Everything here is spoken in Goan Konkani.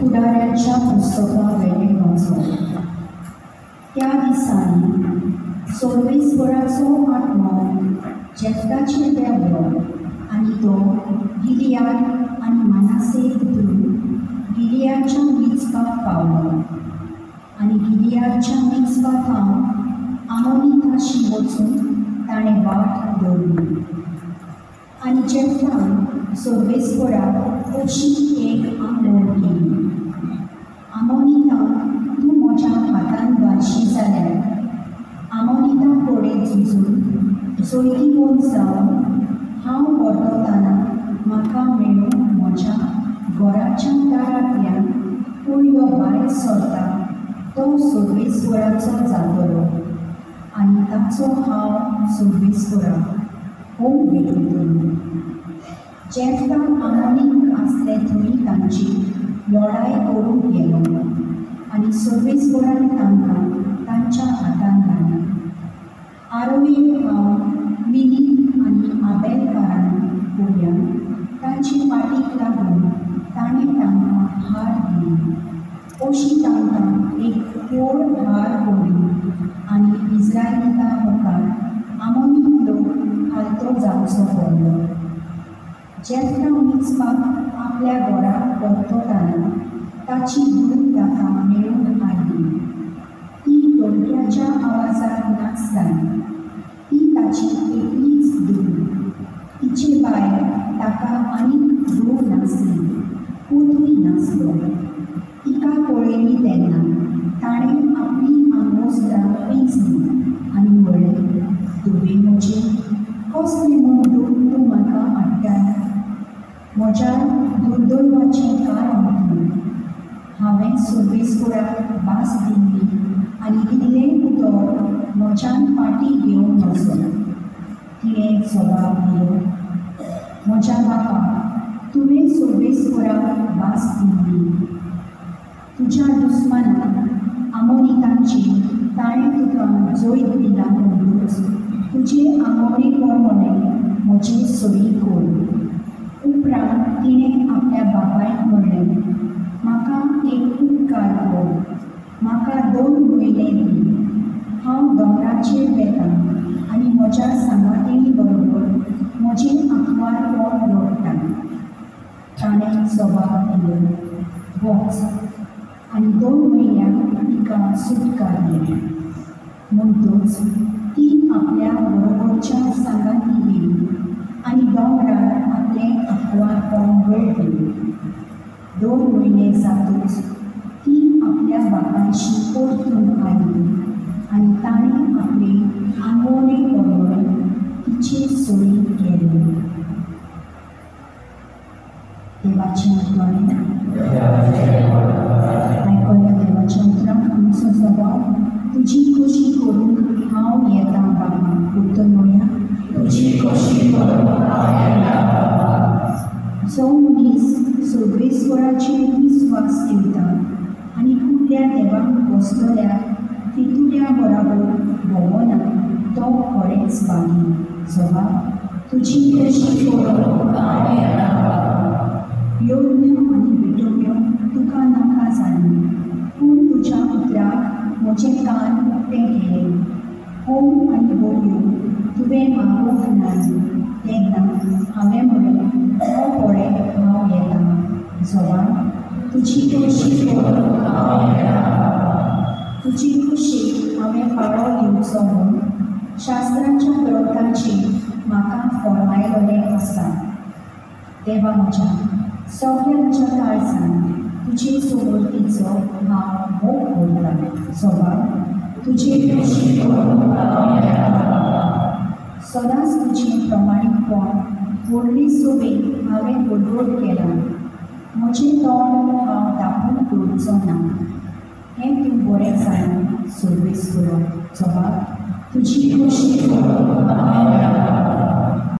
फुडाऱ्यांच्या पुस्तका वेलें वाचप. त्या दिसांनी सर्वेस्पराचो आत्मो जेफ्ताचेर देंवलो आनी तो गिलियाद आनी मानासे उतरून गिलियाच्या मिझपाक पावलो आनी गिलियाच्या मिझपा थावन आमोनिताशी वचून ताणें वाट दवरली. आनी जेफ्तान सर्वेस्पराक अशी एक आंगवण केली, आमोनिताक तूं म्हज्या हातान घालशी जाल्यार आमोनिता कडेन झुजून जैतिवंत जावन हांव परतताना म्हाका मेळून म्हज्या घराच्या दारांतल्यान पयलो भायर सरता तो सर्वेस्पराचो जातलो आनी ताचो हांव सर्वेस्पराक होम भेटयतलो. जेफ्ता आमोनीक आसले थंय तांची लढाय करूंक गेलो आनी सर्वेस्परान तांकां तांच्या हातान घाली. आरोवेर हांव मिनी आनी आबेलकारान पर्यंत तांचे फाटीक लागून ताणें तांकां हार दिली. अशी तांकां एक व्हड हार पडली आनी इस्रायलितां मुखार आमोनीक लोक हालतो जावचो पडलो. जेफ्ता मिझपाक आपल्या घरा परतताना ताची धूव ताका मेळूंक आयली. ती ढोलक्याच्या आवाजार नाचताली. ती ताची एकलीच धूव. तिचे भायर ताका आनीक धूव नासली, पूतूय नासलो. तिका पळयली तेन्ना ताणें आपली आंगवस्त्रां पिंजली आनी म्हणलें, धुवे म्हजे, कसलें म्हूण दूख तूं म्हाका हाडटाय? म्हज्या दुर्दैवाचें कारण तूं. हांवें सर्वेस्पराक भास दिल्ली आनी दिल्लें उतर म्हज्यान फाटीं घेवंक नजो. तिणें जबाब दिलो, म्हज्या बापा, तुवें सर्वेस्पराक भास दिल्ली. तुज्या दुस्मानाक आमोनितांचेर ताणें तुका जैत दिलां म्हणटकच तुजे आंगवणे प्रमाणें म्हजे सरी कर. उपरांत तिणें आपल्या बापायक म्हणलें, म्हाका एक उपकार कर, म्हाका 2 म्हयने दी. हांव दोंगराचेर वेतां आनी म्हज्या सांगातिणी बरोबर म्हजें आंकवारपण लढटा. ताणें जबाब दिलो, वच. आनी 2 म्हयन्यांक तिका सुटका दिली. म्हणटच ती आपल्या बरोबरच्या सांगाती गेली आनी दोंगरार आपलें आंकवारपण रडली. 2 म्हयने जातूच ती आपल्या बापायशी परतून आयली आनी ताणें आपले आंगवणे प्रमाणें तिचे सोयी केले. देवाचें उतर आयकल्या. देवाच्या उतराक आमचो जबाब, तुजी खोशी करूंक हांव येता बाबा. उत्तर म्हणया, तुजी खोशी करूंक हांव येता बाबा. जो मनीस सर्वेस्पराचेर विस्वास ठेवता आनी कुडल्या देवाक बसतल्या फितुऱ्या बराबर भोंवना तो खरेंच बागी. जबाब, तुजी खोशी करूंक हांव येता बाबा. यज्ञ आनी भेटवण्यो तुका नाका जाली, पूण तुज्या उतराक म्हजें कान उक्तें केलें. होम आनी बळयो तुवें मागूंक ना तेन्ना हांवें म्हणलें, हो पळय हांव येता. जबाब, तुजी खोशी करूंक हांव येता. तुजी खोशी हांवें पाळो दिवचो म्हूण शास्त्राच्या ग्रंथाचेर म्हाका फर्मायलेलें आसा. देवा म्हज्या, सगळ्या म्हज्या काळजान तुजे सोबतीचो हांव मोग करतां. जबाब, तुजे खोशी करूंक हांव येता. सदांच तुजें प्रमाणीकपण व्हडली सोबेक हांवें गडगड केलां. म्हजें तोंड हांव धांपून दवरचो ना, हें तूं बरें जाणा सर्वेस्परा. जबाब, तुजी खोशी करूंक हांव येता.